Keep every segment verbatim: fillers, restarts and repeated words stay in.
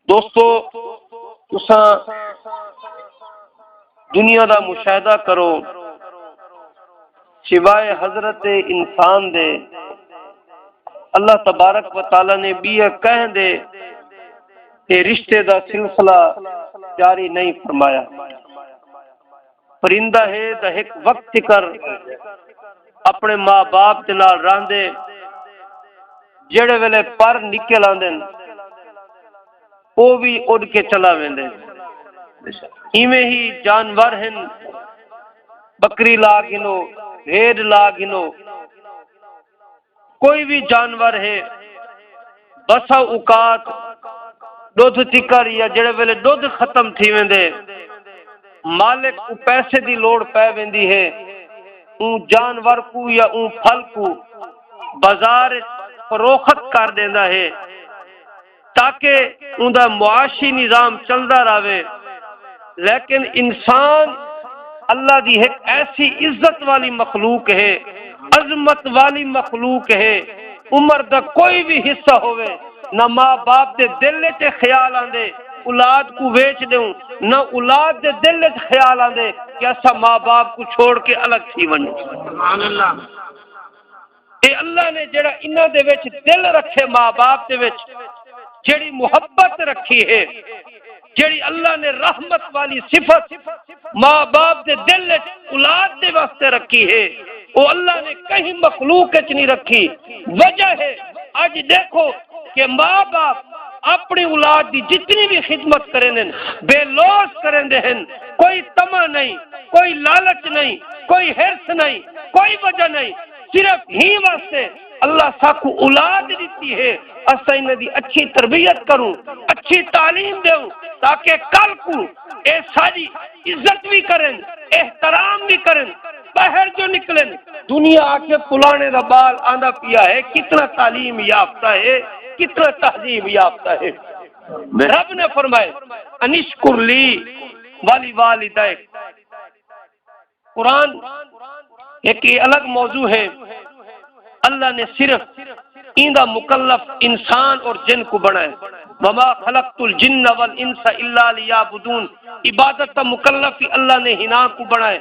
دوستو، تساں دنیا دا مشاہدہ کرو، سوائے حضرت انسان دے اللہ تبارک و تعالیٰ نے ٻیا کہیں دے تے رشتے دا سلسلہ جاری نہیں فرمایا۔ پرندہ ہے تاں ہک وقت تکر اپݨے ماء باپ دے نال رہندے، جیڑھے ویلے پر نکل آندن، او وی اݙ کے چلا ویندے۔ ایویں ہی جانور ہن، ٻکری لا گھنو، بھیݙ لا گھنو، کوئی وی جانور ہے، بسا اوقات ݙودھ تکر یا جیڑھے ویلے ݙودھ ختم تھی ویندے، مالک کوں پیسے دی لوڑ پے ویندی ہے، اوں جانور کوں یا اوں پھل کوں بازار اچ فروخت کر ݙیندا ہے، تاکہ اوندا معاشی نظام چلدا رہوے۔ لیکن انسان اللہ دی ہک ایسی عزت والی مخلوق ہے، عظمت والی مخلوق ہے۔ عمر دا کوئی بھی حصہ ہووے، نہ ماء باپ دے دل اچ خیال آندے اولاد کوں ویچ ݙیوں، نہ اولاد دے دل اچ خیال آندے کہ اساں ماء باپ کوں چھوڑ کے الگ تھی ونڄوں۔ سبحان اللہ۔ اے اللہ نے جیڑھا انہاں دے وچ دل رکھے، ماء باپ دے وچ جیڑھی محبت رکھی ہے، جیڑھی اللہ نے رحمت والی صفت ماء باپ دے دل وچ اولاد دے واسطے رکھی ہے، او اللہ نے کہیں مخلوق وچ نہیں رکھی۔ وجہ ہے، اڄ ݙیکھو کہ ماء باپ اپݨی اولاد دی جتنی بھی خدمت کریندن، بے لوث کریندے ہن، کوئی طمع نہیں، کوئی لالچ نہیں، کوئی حرص نہیں، کوئی وجہ نہیں، صرف ہی واسطے اللہ ساکوں اولاد ݙتی ہے، اساں انہاں دی اچھی تربیت کروں، اچھی تعلیم ݙیوں، تاکہ کل کوں اے ساݙی عزت وی کرن، احترام وی کرن۔ ٻاہر جو نکلن، دنیا آکھے فلانے دا ٻال آندا پیا ہے، کتنا تعلیم یافتہ ہے، کتنا تہذیب یافتہ ہے۔ رب نے فرمائے، "انشکر لی ولی والدیک۔" قرآن ہک یہ الگ موضوع ہے۔ اللہ نے صرف ایندا مکلف انسان اور جن کو بنائے۔ "وما خلقت الجن والانس الا لیعبدون۔" عبادت دا مکلف ہی اللہ نے ہناں کو بنائے۔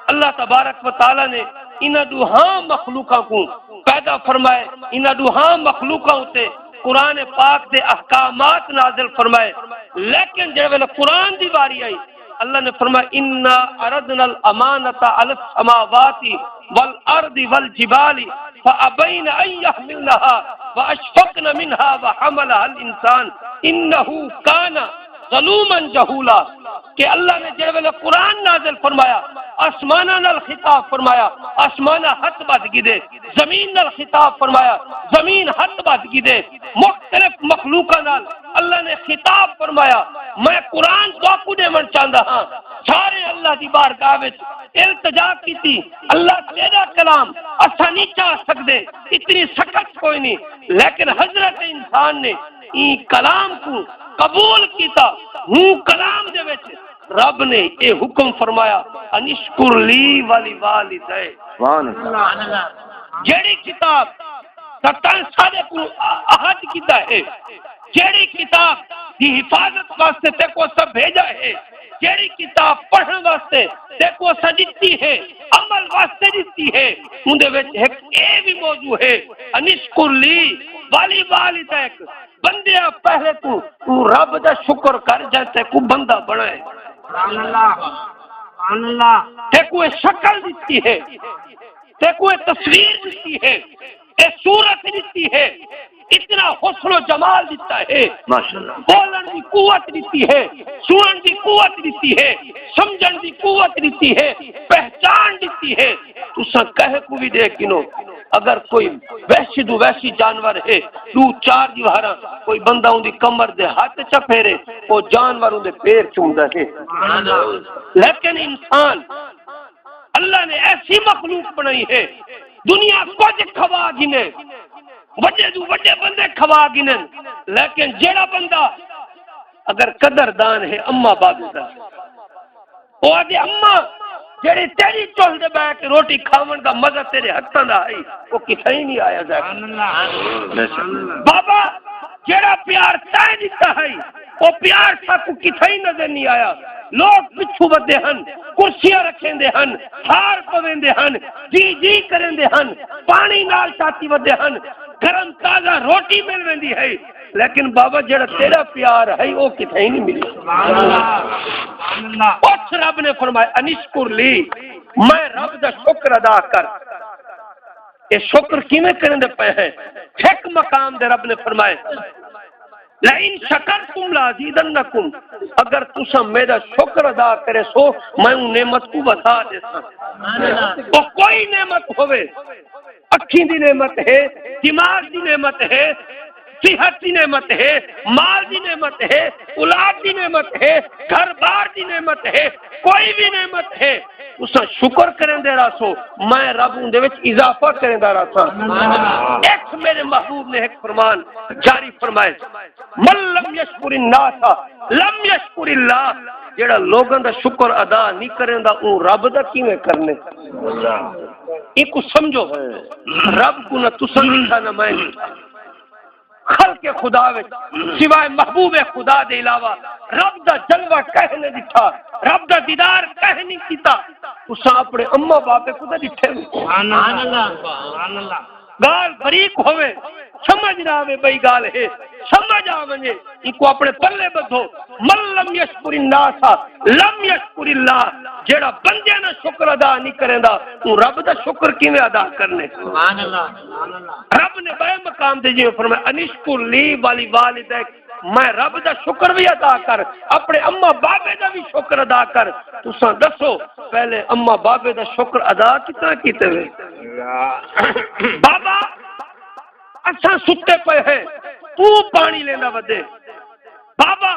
اللہ تبارک و تعالیٰ نے انہاں ݙوہاں مخلوقاں کو پیدا فرمائے، انہاں ݙوہاں مخلوقاں اتے قرآن پاک دے احکامات نازل فرمائے۔ لیکن جڑے ویلے قرآن دی واری آئی، اللہ نے فرمایا، "انا عرضنا الامانۃ علی السماوات والارض والجبال فابین ان یحملنها واشفقن منها وحملها الانسان انه کان ظلوما جہولا۔" کہ اللہ نے جڑے ویلے قرآن نازل فرمایا، آسماناں نال خطاب فرمایا، آسماناں ہتھ ٻدھ گھدے، زمین نال خطاب فرمایا، زمین ہتھ ٻدھ گھدے، مختلف مخلوقاں نال اللہ نے خطاب فرمایا۔ میں قرآن تہاکوں ݙیوݨ چاہندا ہاں۔ سارے اللہ دی بارگاہ وچ التجا کیتی، "اللہ، تیرا کلام اساں نہیں چا سڳدے، اتنی سخت کوئی نہیں۔" لیکن حضرت انسان نے ایں کلام کوں قبول کیتا۔ ہوں کلام دے وچ رب نے اے حکم فرمایا، "انشکر لی ولی والدیک۔" سبحان اللہ۔ جیڑھی کتاب تاں تاں ساݙے کوں عہد کیتا ہے، جیڑھی کتاب دی حفاظت واسطے تیکوں اساں بھیجا ہے، جیڑھی کتاب پڑھݨ واسطے تیکوں اساں ݙتی ہے، عمل واسطے ݙتی ہے، اوندے وچ ہک اے وی موضوع ہے، "انشکر لی ولی والدیک۔" بندیا، پہلے توں، توں رب دا شکر کر جئیں تیکوں بندہ بݨائے۔ سبحان اللہ، سبحان اللہ۔ تیکوں اے شکل ݙتی ہے، تیکوں اے تصویر ݙتی ہے، اے صورت ݙتی ہے، اتنا حسن و جمال ݙتا ہے، ماشاءاللہ۔ بولݨ دی قوت ݙتی ہے، سݨݨ دی قوت ݙتی ہے، سمجھݨ دی قوت ݙتی ہے، پہچان ݙتی ہے۔ تساں کہیں کوں وی ݙیکھ گھنو، اگر کوئی وحشی توں وحشی جانور ہے، ݙو چار دیواراں، کوئی بندہ اوندی کمر دے ہتھ چا پھیرے، او جانور اوندے پیر چومدا ہے۔ لیکن انسان، اللہ نے ایسی مخلوق بݨائی ہے، دنیا کجھ کھوا گھنے، وݙے توں وݙے بندے کھوا گھنن، لیکن جیڑھا بندہ اگر قدردان ہے اماں بابے دا، او آہدے، "اماں، جیڑھی تیݙی چولھ دے ٻہہ کے روٹی کھاوݨ دا مزہ تیݙے ہتھاں دا ہئی، او کتھائیں نہیں آیا ذرا۔" سبحان اللہ۔ بابا، جیڑھا پیار تیں ݙتا ہئی، او پیار ساکوں کتھائیں نظر نی آیا۔ لوک پچھوں ودے ہن، کرسیاں رکھیندے ہن، ہار پویندے ہن، جی جی کریندے ہن، پاݨی نال چاتی ودے ہن، گرم تازہ روٹی مل ویندی ہئی، لیکن بابا جیڑھا تیݙا پیار ہئی او کتھائیں نی ملیا۔ سبحان اللہ، سبحان اللہ۔ اتھ رب نے فرمایا، انشکر لی، میں رب دا شکر ادا کر۔ اے شکر کیویں کریندے پئے ہیں؟ ہک مقام دے رب نے فرمائے، لئن شکرتم لازیدنکم، اگر تساں میݙا شکر ادا کریسو، میں اوں نعمت کوں ودھا ݙیساں۔ او کوئی نعمت ہووے، اکھیں دی نعمت ہے، دماغ دی نعمت ہے، صحت دی نعمت ہے، مال دی نعمت ہے، اولاد دی نعمت ہے، گھر بار دی نعمت ہے، کوئی بھی نعمت ہے، تساں شکر کریندے رہسو، میں رب اوندے وچ اضافہ کریندا رہساں۔ ایتھ میرے محبوب نے ایک فرمان جاری فرمائے، من لم یشکر الناس لم یشکر اللہ، جیڑھا لوگاں دا شکر ادا نہیں کریندا، اوں رب دا کیویں کرنے؟ ایکوں سمجھو، رب کوں نہ تساں ݙٹھا نہ میں ݙٹھا۔ خلق خدا وچ سوائے محبوب خدا دے علاوہ رب دا جلوہ کہیں نہ ݙٹھا، رب دا دیدار کہیں نہیں کیتا۔ تساں اپݨے اماں بابے کوں تاں ݙٹھے ہوئے۔ سبحان اللہ، سبحان اللہ۔ ڳالھ باریک ہووے، سمجھ نہ آوے، ٻئی ڳالھ ہے، سمجھ آ ونڄے، اینکوں اپݨے پلے ٻدھو۔ من لم یشکر الناس لم یشکر اللہ، جیڑھا بندیاں دا شکر ادا نہیں کریندا، اوں رب دا شکر کیویں ادا کرنے؟ سبحان اللہ، سبحان اللہ۔ رب نے ٻئے مقام تے جیویں فرمایا، انشکر لی ولی والدیک، میں رب دا شکر بھی ادا کر، اپݨے اماں بابے دا بھی شکر ادا کر۔ تساں ݙسو، پہلے اماں بابے دا شکر ادا کتنا کیتے وے؟ بابا، اساں ستے پئے ہیں، توں پاݨی لیندا ودے۔ بابا،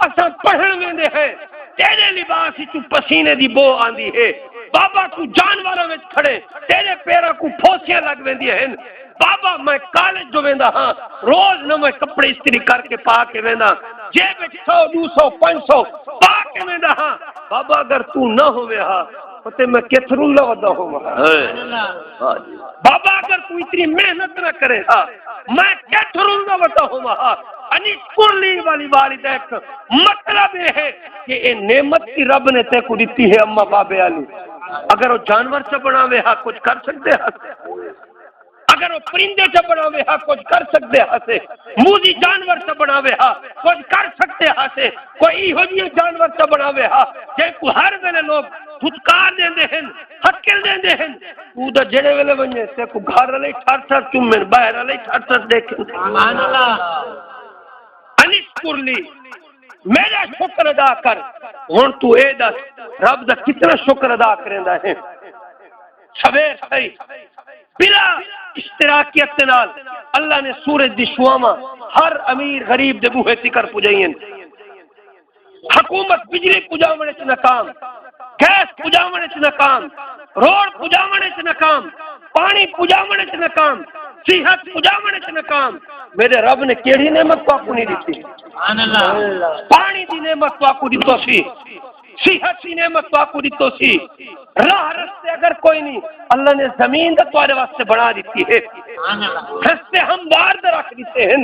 اساں پڑھݨ ویندے ہیں، تیݙے لباس وچوں پسینے دی بو آندی ہے۔ بابا، توں جانوراں وچ کھڑے، تیݙے پیراں کوں پھوسیاں لڳ ویندیاں ہن۔ بابا، میں کالج جو ویندا ہاں، روز نویں کپڑے استری کر کے پا کے ویندا، جیب وچ سو، ݙو سو، پنج سو پا کے ویندا ہاں۔ بابا، اگر توں نہ ہووے ہا، پتہ میں کتھ رلدا ودا ہوواں ہا۔ بابا، اگر توں اتنی محنت نہ کرے ہا، میں کتھ رلدا ودا ہوواں ہا۔ انشکر لی ولی والدیک، مطلب اے ہے کہ اے نعمت کی رب نے تیکوں ݙتی ہے، اماں بابے آلی۔ اگر او جانور چا بݨاوے ہا، کچھ کر سڳدے ہا؟ اگر او پرندے چا بݨاوے ہا، کچھ کر سڳدے ہاسے؟ موذی جانور چا بݨاوے ہا، کچھ کر سڳدے ہاسے؟ کوئی ایہو جیہے جانور چا بݨاوے ہا، جینکوں ہر ویلے لوگ دھتکار ݙیندے ہن، ہکل ݙیندے ہن؟ توں تاں جیڑھے ویلے ونڄے، تیکوں گھر آلے ٹھر ٹھر چمن، ٻاہر آلے ٹھر ٹھر ݙیکھن۔ سبحان اللہ۔ انشکر لی، میݙا شکر ادا کر۔ ہݨ توں اے ݙس، رب دا کتنا شکر ادا کریندا ہے؟ سویر تھئی، بلا اشتراکیت دے نال اللہ نے سورج دی شعاواں ہر امیر غریب دے بوہے تکر پڄائین۔ حکومت بجلی پڄاوݨ اچ ناکام، گیس پڄاوݨ اچ ناکام، روڈ پڄاوݨ اچ ناکام، پاݨی پڄاوݨ اچ ناکام، صحت پڄاوݨ اچ ناکام۔ میݙے رب نے کیڑھی نعمت تہاکوں نہیں ݙتی؟ سبحان اللہ۔ پاݨی دی نعمت تہاکوں ݙتو سی، صحت دی نعمت تہاکوں ݙتو سی۔ راہ رستے اگر کوئی نہیں، اللہ نے زمین دا تہاݙے واسطے بݨا ݙتی ہے۔ رستے ہموار دے رکھ ݙتے ہن۔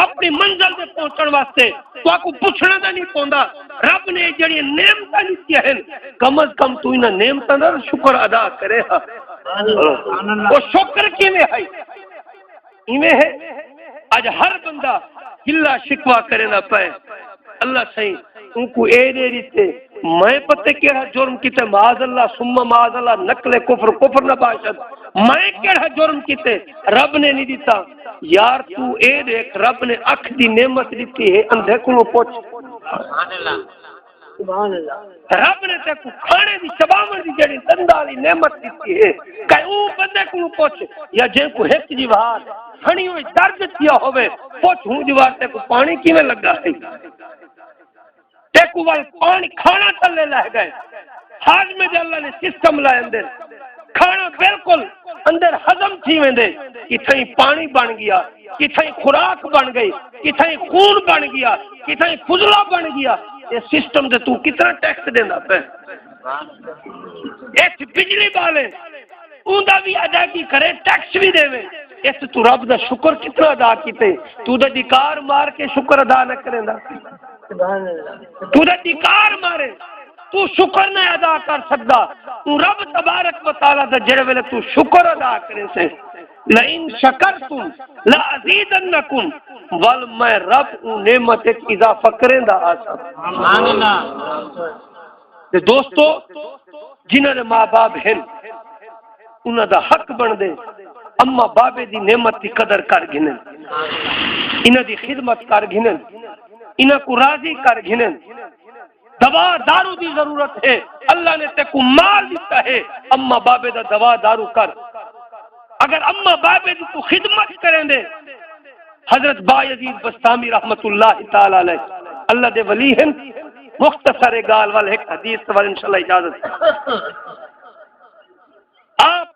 اپݨی منزل تے پہنچݨ واسطے تہاکوں پچھݨا دا نہیں پوندا۔ رب نے جیڑھیاں نعمتاں ݙتیاں ہن، کم از کم توں انہاں نعمتاں دا شکر ادا کرے ہا۔ او شکر کیویں ہئی؟ ایویں ہے، اڄ ہر بندہ گلہ شکوہ کریندا پئے۔ اللہ سائیں اونکوں اے ݙے ݙتے، میں پتہ کیڑھا جرم کیتے، معاذ اللہ ثم معاذ اللہ، نقل کفر، کفر نہ باشد، میں کیڑھا جرم کیتے، رب نے نہیں ݙتا۔ یار توں اے ݙیکھ، رب نے اکھ دی نعمت ݙتی ہے، اندھے کولوں پچھ۔ سبحان اللہ۔ سبحان اللہ۔ رب نے تیکوں کھاݨے دی چباوݨ دی جیڑھی ݙنداں آلی نعمت ݙتی ہے، کہیں اوں بندے کوں پچھ، یا جینکوں ہک جیوار ہݨی ہوئی درد تھیا ہووے، پچھ ہوں جیوار تیکوں پاݨی کیویں لڳا ہے؟ تیکوں ول پاݨی کھاݨا تلے لہہ ڳئے، ہاضمے دے اللہ نے سسٹم لائے اندر، کھاݨا بالکل اندر ہضم تھی ویندے، کتھائیں پاݨی بݨ ڳیا، کتھائیں خوراک بݨ ڳئی، کتھائیں خون بݨ ڳیا، کتھائیں فضلہ بݨ ڳیا۔ اے سسٹم تے توں کتنا ٹیکس ݙیندا پئے؟ اچ بجلی والے اوندا وی ادائیگی کرے، ٹیکس وی ݙیوے، اچ توں رب دا شکر کتنا ادا کیتے؟ توں تاں ݙکار مار کے شکر ادا نہ کریندا۔ توں ݙکار مارے، توں شکر نہ ادا کر سڳدا۔ توں رب تبارک و تعالیٰ دا جیڑھے ویلے توں شکر ادا کریسیں، لئن شکرتم لازیدنکم، ول میں رب اوں نعمت وچ اضافہ کریندا آساں۔ تے دوستو، جنہاں دے ماں باپ ہن، انہاں دا حق بݨدے اماں بابے دی نعمت دی قدر کر گھنن، انہاں دی خدمت کر گھنن، انہاں کوں راضی کر گھنن۔ دوا دارو دی ضرورت ہے، اللہ نے تیکوں مال ݙتا ہے، اماں بابے دا دوا دارو کر۔ اگر اماں بابے دی توں خدمت کریندے، حضرت بایزید بسطامی رحمت اللہ تعالیٰ علیہ، اللہ دے ولی ہن۔ مختصر ڳالھ ول ہک حدیث ول انشاءاللہ اجازت۔ آپ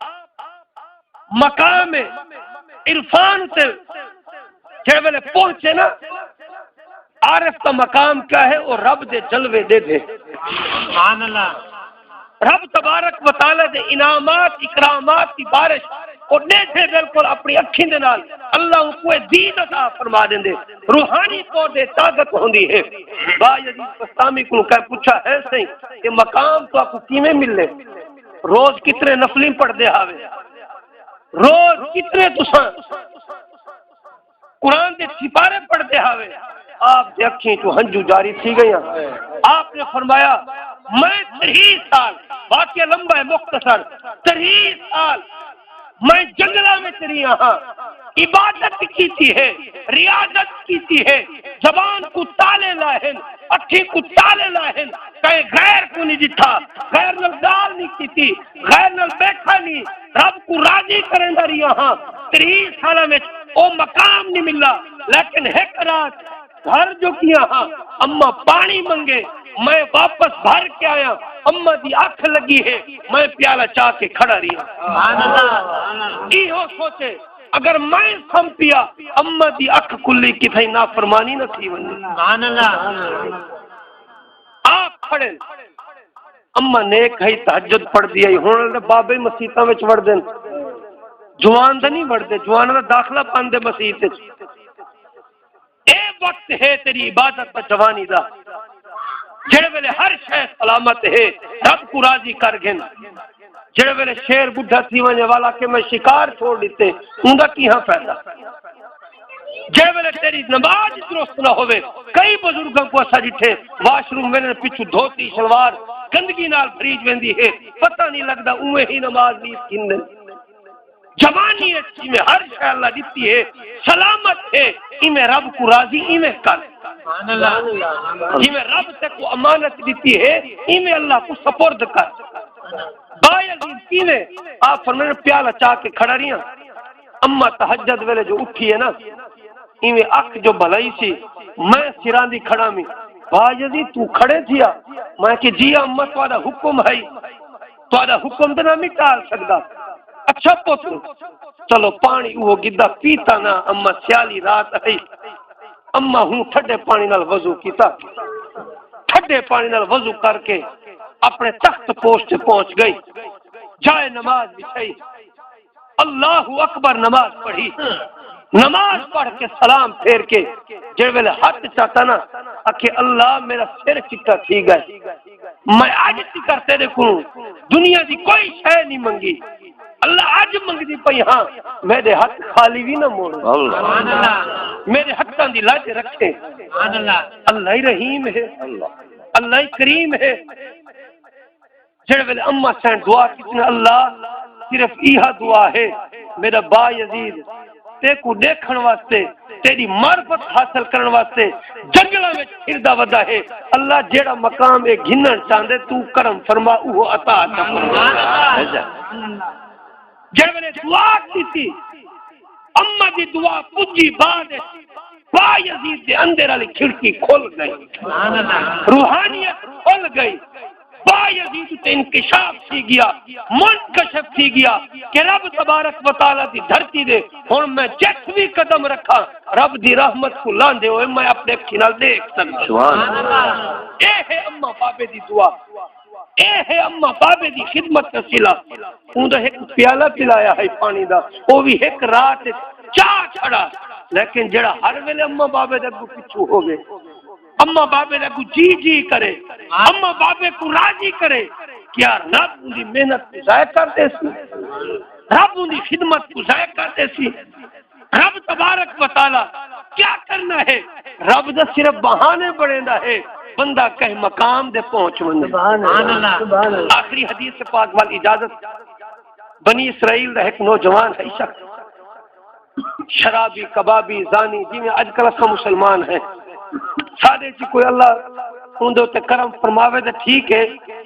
مقام عرفان تے جے ویلے پہنچے نا، عارف کا مقام کیا ہے؟ وہ رب دے جلوے ݙیدھے۔ سبحان اللہ۔ رب تبارک و تعالیٰ دے انعامات، اکرامات دی بارش او ݙیدھے، بالکل اپݨی اکھیں دے نال اللہ اونکوں اے دید عطا فرما ݙیندے۔ روحانی طور تے طاقت ہوندی ہے۔ بایزید بسطامی کوں کہیں پچھا، ہے سئیں، اے مقام تہاکوں کیویں ملے؟ روز کتنے نفلیں پڑھدے ہاوے؟ روز کتنے تساں قرآن دے سپارے پڑھدے ہاوے؟ آپ دے اکھیں چوں ہنجو جاری تھی ڳئیاں۔ آپ نے فرمایا، میں تریہہ سال، واقعہ لمبا ہے، مختصر، تریہہ سال میں جنگلاں وچ رہیا ہاں، عبادت کیتی ہے، ریاضت کیتی ہے، زبان کوں تالے لائے ہن، اکھیں کوں تالے لائے ہن، کہیں غیر کوں نہیں ݙٹھا، غیر نال ڳالھ نہیں کیتی، غیر نال ٻیٹھا نہیں، رب کوں راضی کریندا رہیا ہاں۔ تریہہ سالاں وچ او مقام نہیں ملا، لیکن ہک رات گھر جو کیا ہاں، اماں پاݨی منگے، میں واپس بھر کے آیا، اماں دی اکھ لڳی ہے، میں پیالہ چا کے کھڑا رہیا۔ سبحان اللہ۔ ایہو سوچے، اگر میں سم پیا، اماں دی اکھ کھلی، کتھائیں نافرمانی نہ تھی ونڄے۔ سبحان اللہ۔ آپ کھڑے، اماں نیک ہئی، تہجد پڑھدی ہئی، ہݨ دے بابے مسیتاں وچ وڑدن، جوان دے نہیں وڑدے، جواناں دا داخلہ پاندے مسیت وچ۔ اے وقت ہے تیری عبادت دا، جوانی دا، جڑے ویلے ہر شے سلامت ہے، رب کو راضی کر گھن۔ جڑے ویلے شیر بڈھا تھی ونجے والا کہ میں شکار چھوڑ ݙتے، اوندا کیہاں فائدہ؟ جے ویلے تیری نماز درست نہ ہووے، کئی بزرگاں کو اساں ݙٹھے، واش روم ویندے پچھوں دھوتی شلوار گندگی نال بھریج ویندی ہے، پتہ نہیں لڳدا اوویں ہی نماز نیت گھندن۔ جوانی اچ جیویں ہر شے اللہ ݙتی ہے، سلامت ہے، ایویں رب کو راضی ایویں کر۔ سبحان اللہ۔ جیویں رب تیکوں امانت ݙتی ہے، ایویں اللہ کو سپرد کر۔ بایزید کیویں؟ آپ فرماندے پیالہ چا کے کھڑا رہیا۔ اماں تہجد ویلے جو اٹھی ہے نا، ایویں اکھ جو بھلائی سی، میں سراندی کھڑا میں، بایزید توں کھڑے تھیا؟ میں کہ جی اماں، تہاݙا حکم ہے، تہاݙا حکم تے نہ میں ٹال سڳدا۔ اچھا پتر، چلو پاݨی اوہو گھدا، پیتا نہ۔ اماں، سیالی رات ہئی، اماں ہوں ٹھڈے پاݨی نال وضو کیتا، ٹھڈے پاݨی نال وضو کر کے اپݨے تخت پوش تے پہنچ ڳئی، جائے نماز بچھائی، اللہ اکبر نماز پڑھی۔ نماز پڑھ کے سلام پھیر کے جے ویلے ہتھ چاتا نا، اکھے اللہ میرا سر چٹا تھی ڳئے، میں اڄ تکر تیرے کوں دنیا دی کوئی شے نہیں منگی، اللہ اڄ منگدی پئی ہاں، میرے ہتھ خالی وی نہ موڑ۔ اللہ۔ میرے ہتھاں دی لاج رکھے۔ اللہ ہی رحیم ہے، اللہ ہی کریم ہے۔ جڑے ویلے اماں سائیں دعا کیتی نا، اللہ صرف ایہا دعا ہے، میرا بایزید تیکوں ݙیکھݨ واسطے، تیݙی معرفت حاصل کرݨ واسطے جنگلاں وچ پھردا ودا ہے۔ اللہ جیڑھا مقام اے گھنݨ چاہندے، توں کرم فرما، اوہو عطا عطا فرما۔ جے ویلے دعا کیتی، اماں دی دعا پجی بعد وچ بایزید دے اندر والی کھڑکی کھل ڳئی، روحانیت کھل ڳئی۔ بایزید تے انکشاف تھی ڳیا، منکشف تھی ڳیا کہ رب تبارک و تعالیٰ دی دھرتی دے ہݨ میں جتھ وی قدم رکھاں، رب دی رحمت کوں لاندے ہوئے میں اپݨے اکھیں نال ݙیکھ سڳداں۔ سبحان اللہ۔ اے ہے اماں بابے دی دعا، اے ہے اماں بابے دی خدمت دا صلہ۔ اوندا ہک پیالہ پلایا ہے پاݨی دا، او وی ہک رات چا چھڑا، لیکن جڑا ہر ویلے اماں بابے دے اڳوں پچھوں ہووے، اماں بابے دے اگوں جی جی کرے، اماں بابے کوں راضی کرے، کیا رب اوندی محنت کوں ضائع کر ݙیسی؟ رب اوندی خدمت کوں ضائع کر ݙیسی؟ رب تبارک و تعالیٰ کیا کرنا ہے؟ رب دا صرف بہانے بݨیندا ہے، بندہ کہیں مقام دے پہنچ ونڄے۔ سبحان اللہ، سبحان اللہ۔ آخری حدیث پاک ول اجازت۔ بنی اسرائیل دا ہک نوجوان ہے شخص، شرابی، کبابی، زانی، جیویں اڄ کل اساں مسلمان ہیں، ساݙے چ کوئی اللہ اوندے اتے کرم فرماوے تے ٹھیک ہے،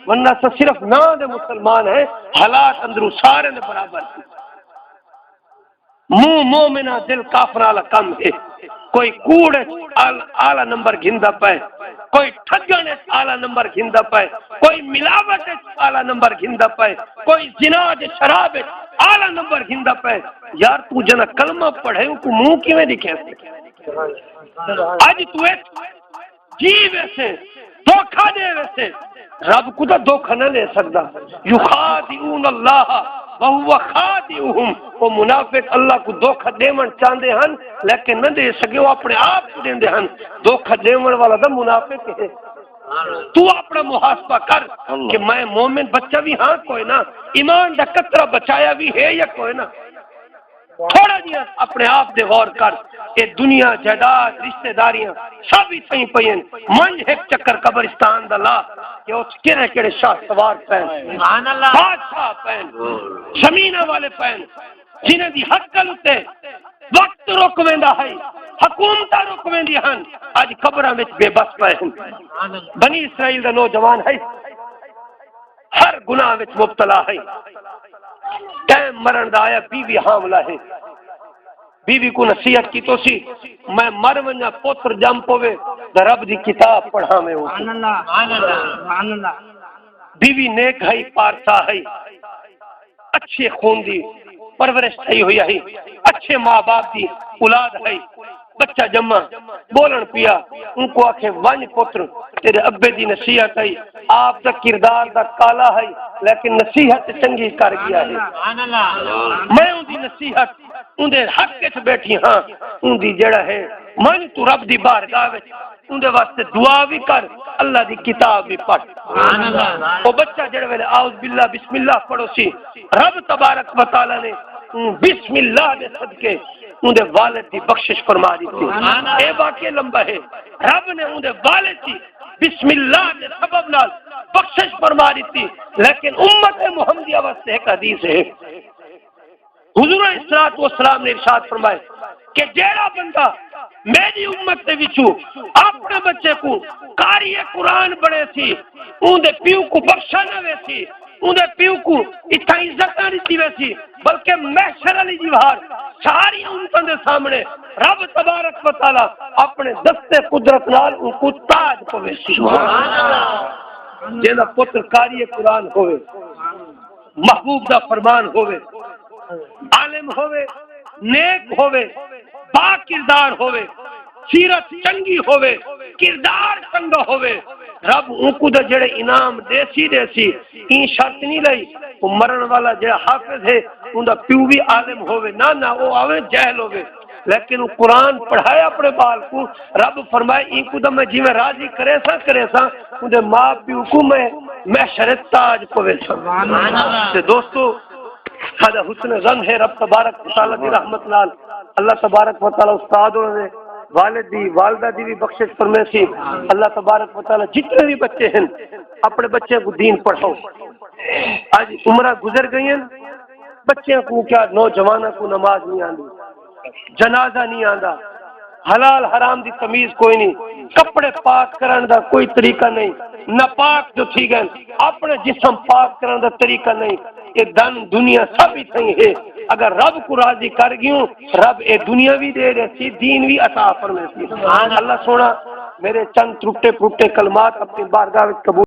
ورنہ اساں صرف ناں دے مسلمان ہیں، حالات اندروں سارے دے برابر ہیں۔ منہ مومناں، دل کافراں والا کم ہے۔ کوئی کوڑ اچ آل-، اعلیٰ نمبر گھندا پئے، کوئی ٹھڳݨ اچ اعلیٰ نمبر گھندا پئے، کوئی ملاوٹ اچ اعلیٰ نمبر گھندا پئے، کوئی زنا اچ، شراب اچ اعلیٰ نمبر گھندا پئے۔ یار، توں جنہاں کلمہ پڑھے، اونکوں منہ کیویں ݙکھیسیں؟ اڄ توں اچ جی ویسے، دھوکا ݙے ویسے، رب کوں تاں دھوکا نہ ݙے سڳدا۔ یخادعون اللہ وہو خادعہم، او منافق اللہ کوں دھوکا ݙیوݨ چاہندے ہن، لیکن نہ ݙے سڳے، او اپݨے آپ کوں ݙیندے ہن۔ دھوکا ݙیوݨ والا تاں منافق ہے۔ توں اپݨا محاسبہ کر کہ میں مومن بچہ وی ہاں کوئی نہ، ایمان دا قطرہ بچایا وی ہے یا کوئی نہ؟ تھوڑا جیہاں اپݨے آپ تے غور کر، اے دنیا، جائیداد، رشتہ داریاں سب اتھائیں پئین۔ منجھ ہک چکر قبرستان دا لا کہ اتھ کیڑھے کیڑھے شاہ سوار پئین، سبحان اللہ۔ بادشاہ پئین، زمیناں والے پئین، جنہاں دی ہکل اتے وقت رک ویندا ہئی، حکومتاں رک ویندیاں ہن، اڄ قبراں وچ بے بس پئے ہن۔ بنی اسرائیل دا نوجوان ہئی، ہر گناہ وچ مبتلا ہئی۔ ٹائم مرݨ دا آیا، بیوی حاملہ ہے۔ بیوی کوں نصیحت کیتوسی، میں مر ونڄاں، پتر ڄم پووے تاں رب دی کتاب پڑھاویں اونکوں۔ سبحان اللہ، سبحان اللہ، سبحان اللہ۔ بیوی نیک ہئی، پارسا ہئی، اچھے خون دی پرورش تھئی ہوئی ہئی، اچھے ماں باپ دی اولاد ہئی۔ بچہ ڄما، ٻولݨ پیا، اونکوں آکھے، ونڄ پتر، تیݙے ابے دی نصیحت ہئی، آپ تاں کردار دا کالا ہئی، لیکن نصیحت چنڳی کر ڳیا ہے۔ سبحان اللہ۔ میں اوندی نصیحت اوندے حق وچ ٻیٹھی ہاں، اوندی جیڑھا ہے، ونڄ توں رب دی بارگاہ وچ اوندے واسطے دعا وی کر، اللہ دی کتاب وی پڑھ۔ سبحان اللہ۔ او بچہ جیڑھے ویلے اعوذ باللہ، بسم اللہ پڑھوسی، رب تبارک و تعالیٰ نے بسم اللہ دے صدقے اوندے والد دی بخشش فرما ݙتی۔ سبحان اللہ۔ اے واقعہ لمبا ہے۔ رب نے اوندے والد دی بسم اللہ دے سبب نال بخشش فرما ݙتی۔ لیکن امت محمدیہ واسطے ہک حدیث ہے۔ حضور علیہ الصلوۃ والسلام نے ارشاد فرمایا کہ جیڑھا بندہ میری امت دے وچوں اپݨے بچے کوں قاری قرآن بݨیسی، اوندے پیو کوں بخشا نہ ویسی، اوندے پیو کوں اتھاں عزت نہ ݙتی ویسی، بلکہ محشر والی دیوار ساری امتاں دے سامݨے رب تبارک و تعالیٰ اپݨے دست قدرت نال اونکوں تاج پویسی۔ سبحان اللہ۔ جیندا پتر قاری قرآن ہووے، محبوب دا فرمان ہووے، عالم ہووے، نیک ہووے، با کردار ہووے، سیرت چنڳی ہووے، کردار چنڳا ہووے، رب اونکوں دا جیڑھے انعام ݙیسی ݙیسی۔ ایں شرط نی لئی او مرݨ والا جیڑھا حافظ ہے، اوندا پیو وی عالم ہووے۔ نہ، نہ، او آویں جاہل ہووے، لیکن او قرآن پڑھائے اپݨے ٻال کوں۔ رب فرمائے، اینکوں تاں میں جیویں راضی کریساں، کریساں، اوندے ماء پیو کوں میں محشر تاج پویساں۔ سبحان اللہ۔ تے دوستو، ساݙا حسن ظن ہے رب تبارک و تعالیٰ دی رحمت نال۔ اللہ تبارک و تعالیٰ استاد ہوراں دے، والد دی، والدہ دی وی بخشش فرمیسی۔ اللہ تبارک و تعالیٰ جتنے وی بچے ہن، اپݨے بچیاں کوں دین پڑھاؤ۔ اڄ عمراں گزر ڳئین، بچیاں کوں کیا، نوجواناں کوں نماز نی آندی، جنازہ نی آندا، حلال حرام دی تمیز کوئی نی، کپڑے پاک کرݨ دا کوئی طریقہ نی، ناپاک جو تھی ڳئن، اپݨے جسم پاک کرݨ دا طریقہ نی۔ اے دھن دنیا سب اتھائیں ہے، اگر رب کوں راضی کر ڳیوں، رب اے دنیا وی ݙے ݙیسی، دین وی عطا فرمیسی۔ سبحان اللہ۔ اللہ سوہݨا میرے چند ترٹے پرٹے کلمات اپݨی بارگاہ وچ قبول